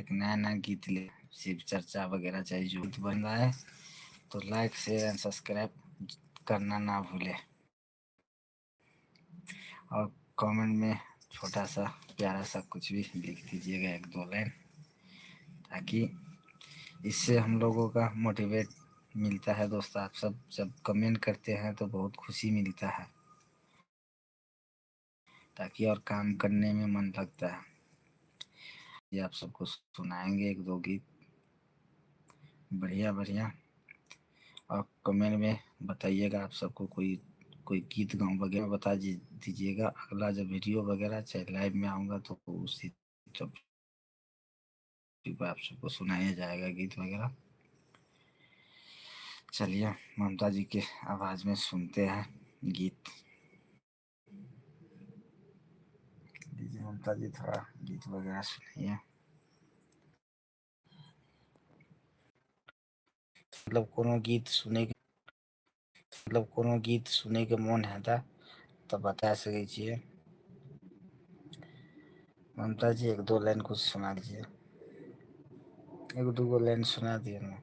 एक नया नया गीत ले शिव चर्चा वगैरह चाहे जो बन रहा है तो लाइक शेयर एंड सब्सक्राइब करना ना भूले। और कमेंट में छोटा सा प्यारा सा कुछ भी लिख दीजिएगा, एक दो लाइन, ताकि इससे हम लोगों का मोटिवेट मिलता है दोस्तों। आप सब जब कमेंट करते हैं तो बहुत खुशी मिलता है, ताकि और काम करने में मन लगता है। ये आप सबको सुनाएंगे एक दो गीत बढ़िया बढ़िया। और कमेंट में बताइएगा आप सबको कोई कोई गीत गाँव वगैरह बता दीजिएगा। अगला जब वीडियो वगैरह चाहे लाइव में आऊँगा तो उसी टॉपिक पर आप सबको सुनाया जाएगा गीत वगैरह। चलिए ममता जी के आवाज़ में सुनते हैं गीत। दीजिए ममता जी थोड़ा गीत वगैरह सुनिए। मतलब कोनो गीत सुने के, मतलब कोनो गीत सुने के मोन हेता तो बता सकै छियै। ममता जी एक दो लाइन कुछ सुना दीजिए, एक दो लाइन सुना दिए ना।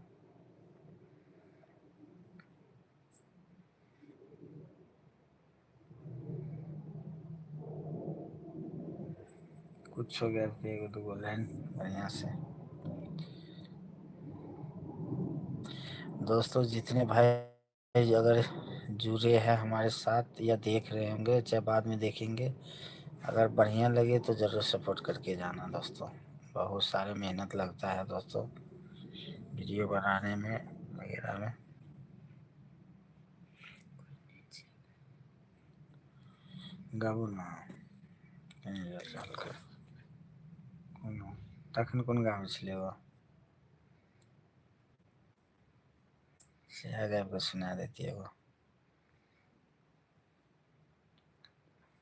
कुछ हो गया एक दो लाइन बढ़िया से। दोस्तों जितने भाई अगर जुड़े हैं हमारे साथ या देख रहे होंगे चाहे बाद में देखेंगे, अगर बढ़िया लगे तो ज़रूर सपोर्ट करके जाना दोस्तों। बहुत सारे मेहनत लगता है दोस्तों वीडियो बनाने में वगैरह में। गाबू ना कोनो तखन कोन गाबै छलै ओ सएह गाबि कऽ सुना देतियै एगो।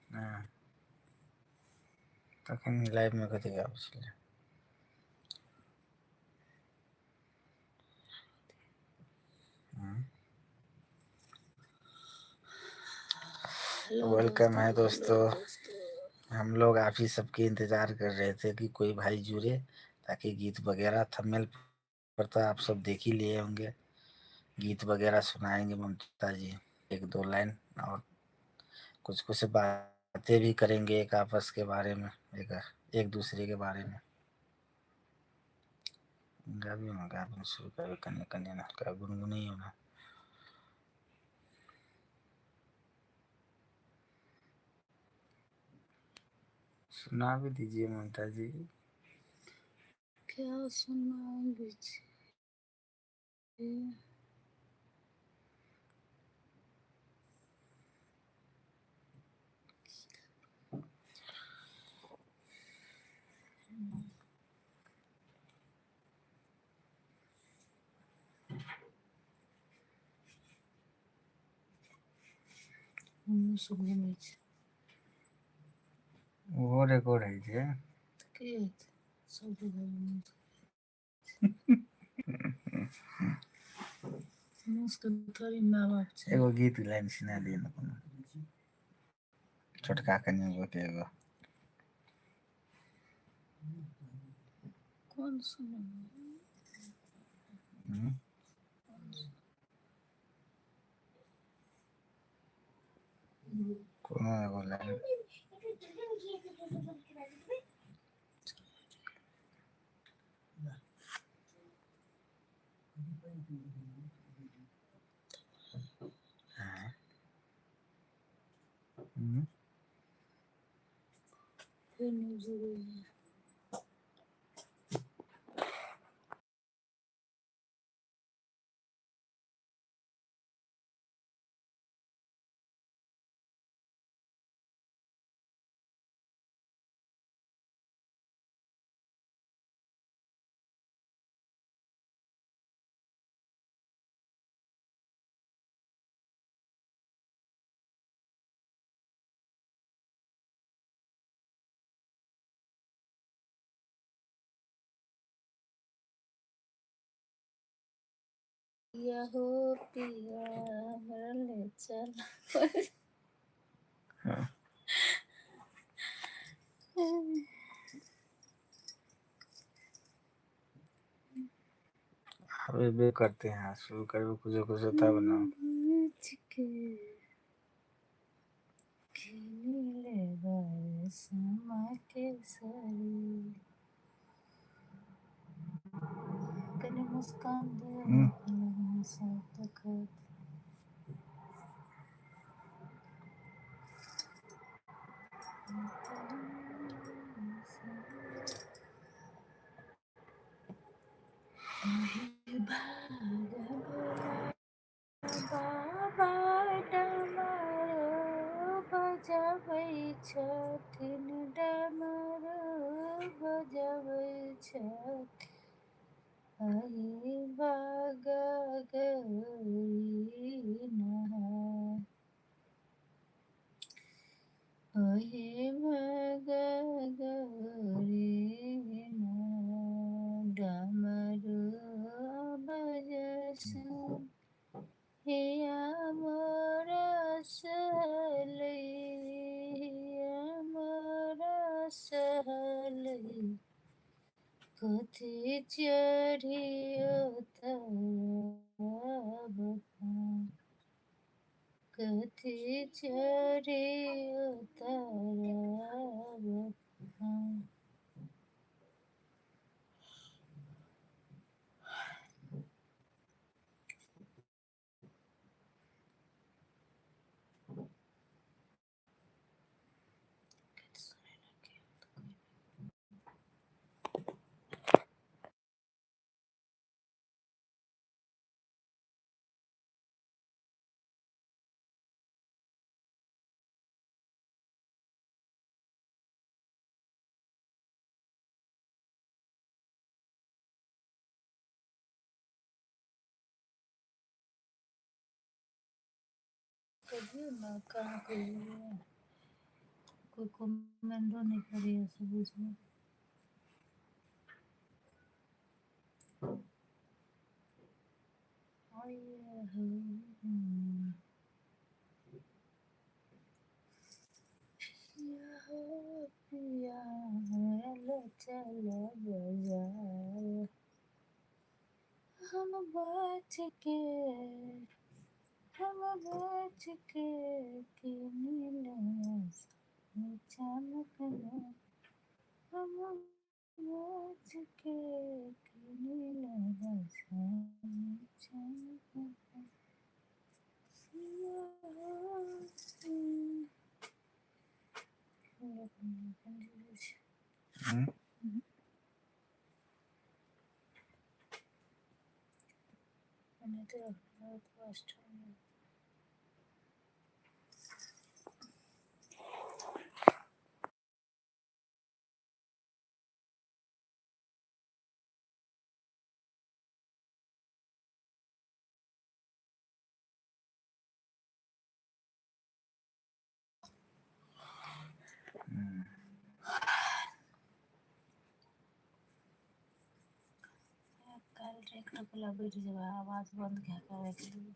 हँ तखन लाइवमे कथी गाबै छलै। हेलो welcome दोस्तों, है हेलो दोस्तों। दोस्तों। हम लोग आप ही सबके इंतजार कर रहे थे कि कोई भाई जुड़े ताकि गीत वगैरह थंबनेल पर तो आप सब देख ही लिए होंगे, गीत वगैरह सुनाएंगे ममता जी एक दो लाइन, और कुछ कुछ बातें भी करेंगे एक आपस के बारे में, एक एक दूसरे के बारे में। गाबियो ना, गाबियो शुरू करू कने कने ना गुनगुनैयो ना। सुना भी दीजिए ममता जी। क्या सुनाऊंगी जी? मुँह घुमै छै। ओहो रिकॉर्ड होइ छै। तऽ की हेतै, सबके घरमे मुसके थोड़ी माय बाप छै। एगो गीत लाइन सुना दिअ ने कोनो छोटका कनियो के एगो। कोन सुनाऊ? हम्म? कोनो एगो लाइन। हाँ। हम्म? फेर नहि जुड़ैए। पिया हो पिया हमरा ले चल। हाँ। अबे करते हैं, शुरू करबे कुछो कुछो तब न। बच के किनले बारे के साड़ी। कने मुस्कान दियौ हम्म। ने सब देखत। बाबा डमरू बजबै छथिन, डमरू बजबै छथिन। अहि बागा गौरी नहा, ओहि भागा गौरी नहा। डमरू बजसन हिया मोरा सहलै, हिया मोरा सहलै। कथी चढ़ियो तरब, कथी चढ़ियो तरब। कहियो न कहाँ कहियो कोइ कमेंटो नहि करैया से बुझू। पिया हो पिया हमरा ले चल बाजार, हम बच के, हम बच के किनिले चमकना, हम बच के किनिले चमकना। हम्म। हम्म। काल्हि ट्रैक्टर वला बैठ जेबै, आवाज बन्द कए कऽ राखि देबै।